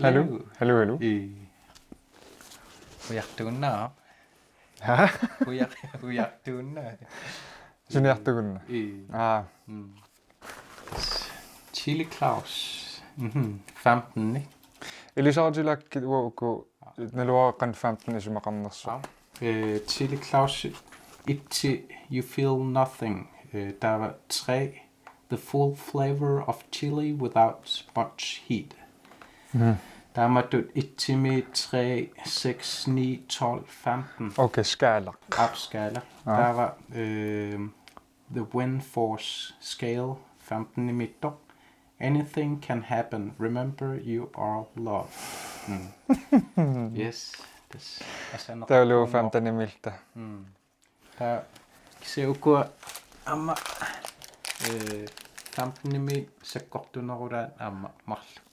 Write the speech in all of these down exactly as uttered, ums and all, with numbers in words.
Hallo. Hallo, hallo. Ii. Ujartugunnaaq. Haa? Ujar-, ujartugunnaaq. Suniartugunnaaq. Ii. Aa. Mm. Chili Claus. Mhm. femten, ikke? Ilisaritilaakkit uku naluara qanoq femten isumaqarnersoq. Aa. Øh, Chili Claus et til You Feel Nothing. Øh, der var tre. The full flavor of chili without much heat. Mhm. Taamatut et til tre, seks, ni, tolv, femten. Okay, skala. Op skala. Ja. Der var øh, The Wind Force Scale femten i midten. Anything can happen. Remember you are loved. Mm. Yes. This. Taavalu femten i midten. Mm. Taava kisianni ukua aamma, øh, femten-imi sakkortunerulaat aamma marluk.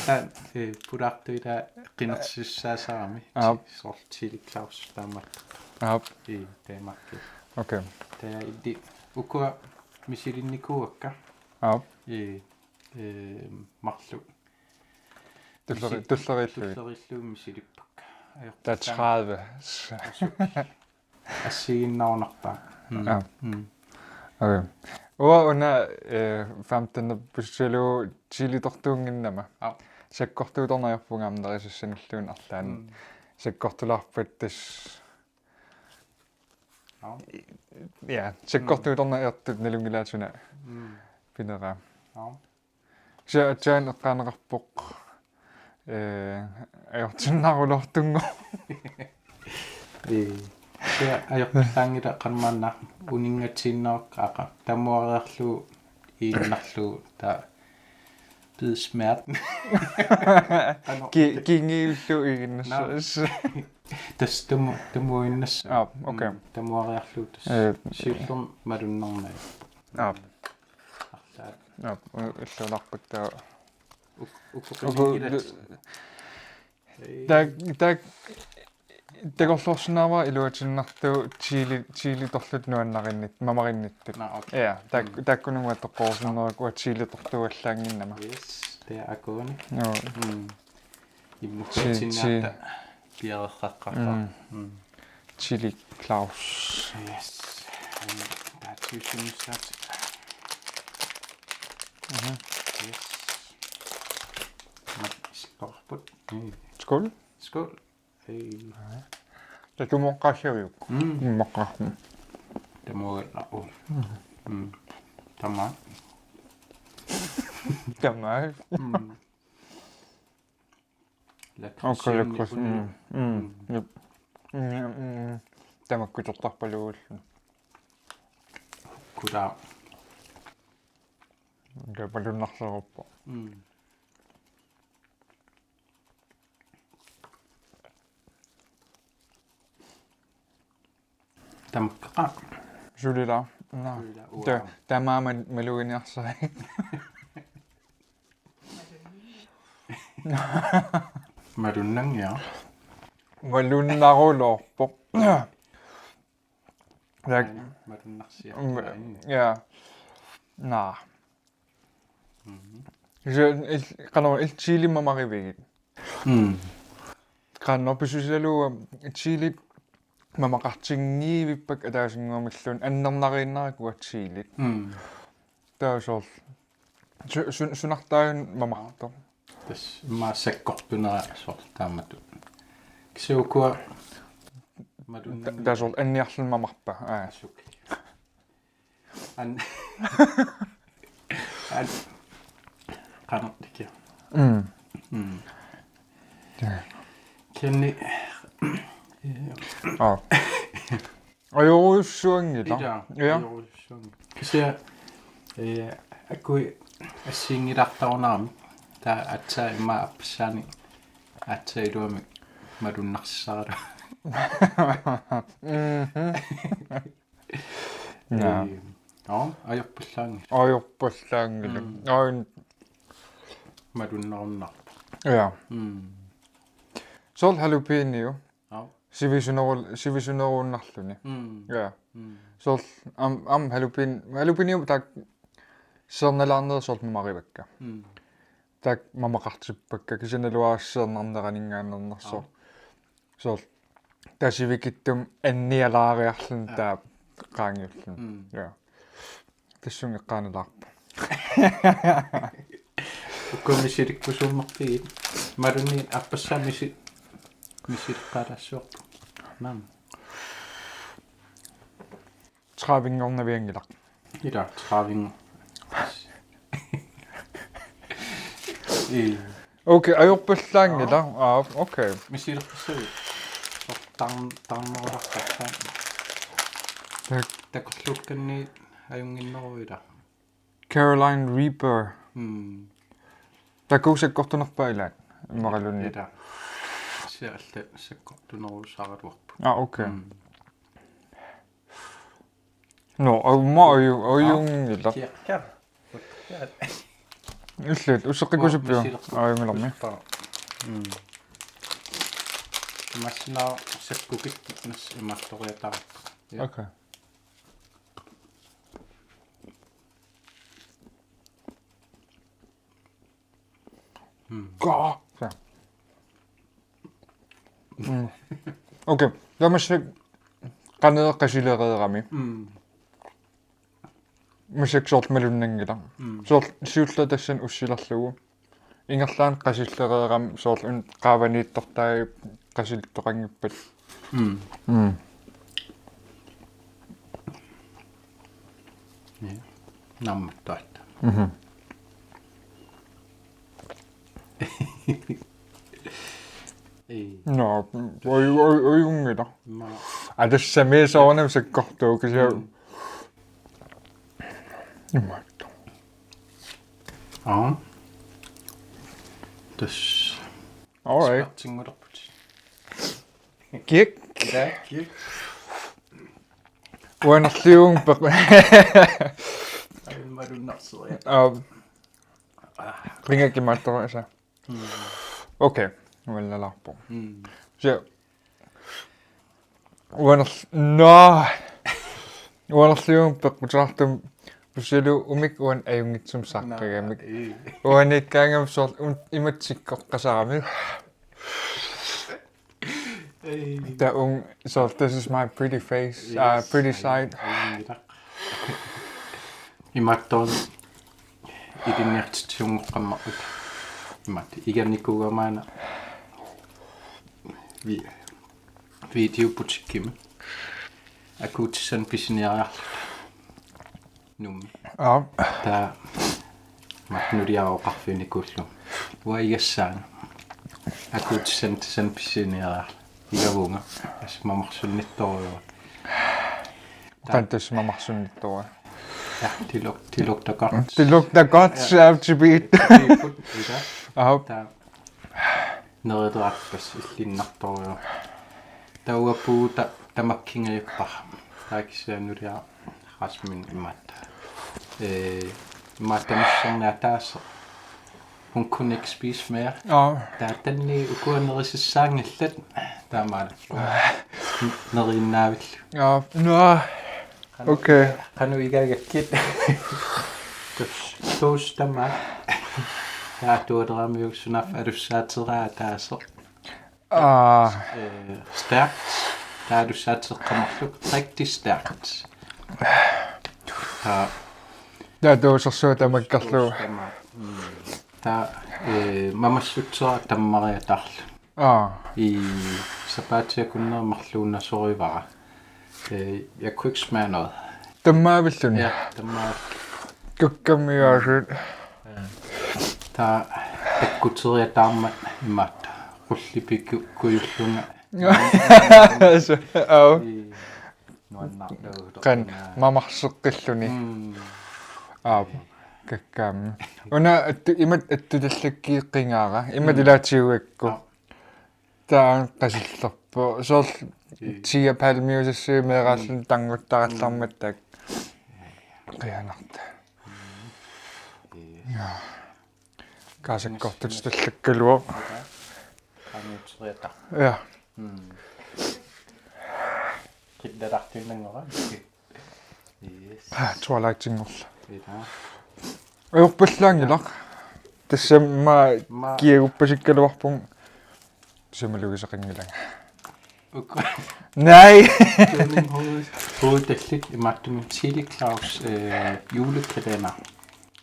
Taanna, øh, pulaartuutaa qinersisussaasarami. Aap. Soorlu Chili Claus taamatut. Aap. Ii, taamakku. Okay. Taava illit ukua misilinnikuuakka. Aap. Ii, øh, marluk. Tulleri-, misi-, tulleriillugit. Tulleriillugit misilippakka. Ajortitaanga. That's tredive. Asuk. Assigiinnarunarpaa. Mm. Ja. Mm. Okay. Uanga una, øh, femten pissutigalugu chilitortuunnginnama. Ja. Sakkortuutorneq ajorpunga aamma nerisassanilluunniit arlaannik. Mm. Sakkortulaarpat tassa. Ja. Ja, sakkortuutorneq ajortut nalunngilaat suna. Mm. Pineraa. Ja. Kisianni aatsaat eqqaaneqarpoq, øh, ajortinnaruloortunngooq. Ii. Kisianni ajorpallaanngilaq qanoq maanna uninngatsiinnarukku aqagu. Tamuariarlugu iinnarlugu taava bide smerte. Qanoq. Ki-, kingiullugu iginnassavasi. Nå. Tassa tamu-, tamuinnassaaq. Aa, okay. Mm, tamuariarlugu tassa. Øh. Siullermik malunnarnagit. Aa. Arlaat. Aap, u-, illuunarput taava. Uk-, uku-, uku-, qinigilat. Taak-, taak-, takorloorsinnaavara iluatinnartuuvoq chili, chilitorlutik nuannarinnit-, mamarinnittut. Nå, okay. Ja, taak-, mm, taakkununnga toqqorusunneruvoq uanga chilitortuuallaannginnama. Yes, det er gående. Joo. Mm. Chi-, chi-, immukatinniarta piareerraqqaarpara. Mm. Mm. Chili Claus. Yes. Taava tyvsinnussaat. Mhm. Yes. Mat sikkorput. Mm. Skål. Skål. Hej. Tatumoqqaassaviuk? Mm. Immaqa. Tamuallaarpoq. Mm. Mm. Tamaat. Tamaat. Mm. Lakridsiunni. Okay, lakrids. Mm. Mm. Mm. Jep. Mm, mm. Tamakkutortarpaluullu. Kuda. Tapalunnarseruppoq. Mm. Tamakka. Sulila. Nå. Sulila, ta-, uanga. Tamaat maluginiarsai. Malunnanngiaq. Malunnaruloorpoq. Taak-, aana, malunnarsiaq. Mm, aana. Ja. Naa. Mhm. Kisianni il-, qanoq illit chili mamarivigit? Mm. Qanoq pissusigalugu chilit mamaqartinngivippakka ataasinnguamilluunniit annernariinnarakku chilit. Mm. Taava soorlu su-, su-, sunartaajun mamartoq. Tassa immaqa sakkortunera soorlu taamatut. Kisianni ukua malunnanngillat. Ta-, taava soorlu anniarluni mamarpaa. Aa. Asuk. An-, an-, qanoq tikia. Mm. Mm. Ja. Kisianni, øh, aa. Ajorujussuanngilaq. Ilaa, ja. Ajorujussuanngilaq. Kisianni, øh, akui assiginngilaartarunarami. Taava aatsaat immaqa aappassaani aatsaat iluamik malunnarsisaraluarpoq. Mhm. Ja. Øh, ja, ajorpallaanngilaq. Ajorpallaanngilaq. Mm. Ain. Malunnarunarpoq. Ja. Mm. Soorlu jalapeno. Ja. Sivisuneru-, sivisuneruunnarluni. Mm. Ja. Mm. Soorlu am-, am jalapeno, jalapeno taakku seernalaarnerit soorlu mamarivakka. Mm. Taakku mamaqartippakka kisianni naluara assigiinngitsunik. Soorlu tasivikittum annialaariarluni taava qaangiulluni. Mm. Ja. Tassunga eqqaanilaarpoq. Uku misilikkusuummerpigit. Imaluunniit aappassaa misi-, misileqqaalaassavarput. Naamik. Tredivenngornavianngilaq. Ila, tredive. Ii. Okay, ajorpallaanngilaq. Aa, okay. Misileqqissavit. Soorlu tarn-, tarnerulartarpaa. Tak. Takorluukkanni ajunnginneruvoq ila. Carolina Reaper. Mm. Takuuk sakkortunerpaa ilaat. Immaqaluunniit. Ila. Sialle sakkortunerusaaraluarpoq. Ah, okay. Mm. No, au-, ma aju-, ajunngilaq. Kiakka. Illit, useqqikkusuppiuk? Misileqqu-, ajunngilaq. Mm. Massinaa sakkukit nas imaattoriataarpoq. Ja. Okay. Mm. Ka-, sa-, mm. Okay, tamassi qanoq qasilereerami. Mm. Massakkut soorlu malunnanngilaq. Mm. Soorlu siullertut tassani ussilerlugu. Ingerlaannaq qasilereerami soorlu una qaavaniittortai qasilittoqanngippat. Mm. Mm. Ja. Naammattuarta. Mhm. Ei. No, oj, oj, ajunngilaq. Ma- Aa, tassami soorunami sakkortuuvoq kisianni. Mm. Imaattoq. Aa. Tassa. All right. Spatsingulerput. Kiak. Ja, kiak. Uanerliung pe-, Ai, malunnarseria. Aa. Ringa kimaattorisa. Mm. Okay, uannaalaarpoq. Mm. So, uaner-, no. Uanerliung peqqutaartumik pusilu umik uan ajunngitsumik saqqagamik. Ii. Uaniikkaangama soorlu un-, imatsikkoqqasaramik. Ei. Taava un-, soorlu, this is my pretty face, uh, yes, pretty side. Ai, ai, ai. Imaattoq ilinniartitsiunngoqqammerput. Imaattoq iganikuugamaana vi-, videobutikkimi. Akuutissanik pisiniariarluta. Nuummi. Aa. Taava maanna nuliara oqarfiginikuullugu. Uanga igassaanga. Akuutissanik tassani pisiniariarlunga. Igavunga. Tassa mamarsunnittorujuuvoq. Taava. Qanoq tassa mamarsunnittorujuuvoq? Ja, det lug-, det lugter godt. Det lugter godt, ja. After beat. After beat, ja. Aa. Taava. Nerilerarpassi illinnartorujuuvoq. Taava puuta tamakkingajuppara. Taava kisianni nuliara Rasmus imaattoq. Ee, imaattoq tamassernaataaseq. Hun kunne ikke spise mere. Aa. Taava taanna ukua nerisassaanngillat. Taamaana. Neriinnaavillugu. Aa, no. Qanoq, okay. Qanoq igaagakkit. Tus, tus tamaat. Taava atualeramiuk sunaaffa alussaateraa ataaseq. Aa. Øh, stærkt. Taava alussaateqqa marluk. Rigtig stærkt. Taava. Taava tuusersuaq tamakkerlugu. Tus tamaat. Mm. Taava, øh, mamassutsera tammariataarluni. Aa. I sapaatip akunneri marluunnasorivara. Øh, jeg kunne ikke smage noget. Tammaavilluni? Ja, tammaavilluni. Kukkammiuaasut. Ja. Taava takkuteriataarmat imaattoq. Qullipikku-, kujullunga. Aa. I nuannaarlugu. Qanoq mamarseqqilluni. Mm. Aa, kakkaammi. Una attu-, imatut attutallakkiiqingaara. Imatut, mm, ilaatigut. Aa. Taanna qasillerpoq. Soorlu, ii, Tia Palmiusassuit meeraalluni, mm, tarnuttarallarmat taakku. Qianarta. Mm. Yes. Ja. Kaasakkortutut tallakkaluaq. Qaangiuteriata. Ja. Mm. Killatartiinnanngora. Yes. Twilightinngorluni. Ila. Ajorpallaanngilaq. Tassami Ma- kiaguppasikkaluarpunga. Sumalugiseqanngilanga. Uku- Nej! Hovedet, hovedet imaattumik Tele Claus øh, julekalender.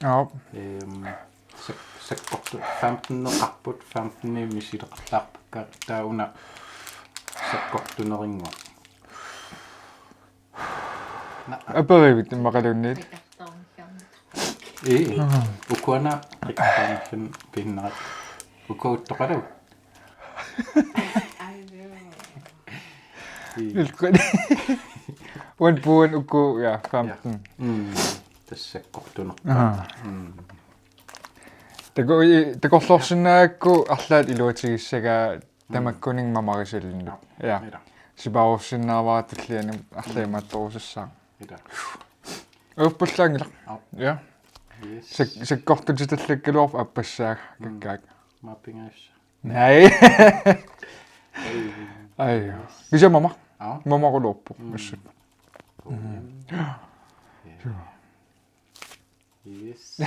Ja. Øhm, så, så godt du femten og rapport, femten i misilerlarpakka, der er under så godt du når ingen. Aperivit immaqaluunniit. Ei, ukuana rikkaannakken pinnerat. Uku uttoqalu. Ilkut. Uan puuan uku, ja, femten. Mm. Tassa kortuner. Aha. Mm. Taku takorloorsinnaagakku arlaat iluatigissagaa tamakkuninnga mamarisalinnut. Ja. Ila. Sipaarussinnaavara tulliani arlaagimaattorusassaaq. Ila. Uuppullaanngilaq. Aap. Ja. Yes. Sek- sekkortutitallakkaluarpoq appassaaq. Mm. Kakkaak. Mappingaassa. Nej. Ai. Kisianni mama. Aap. Mama quluorpoq. Mm. Assut. Yes.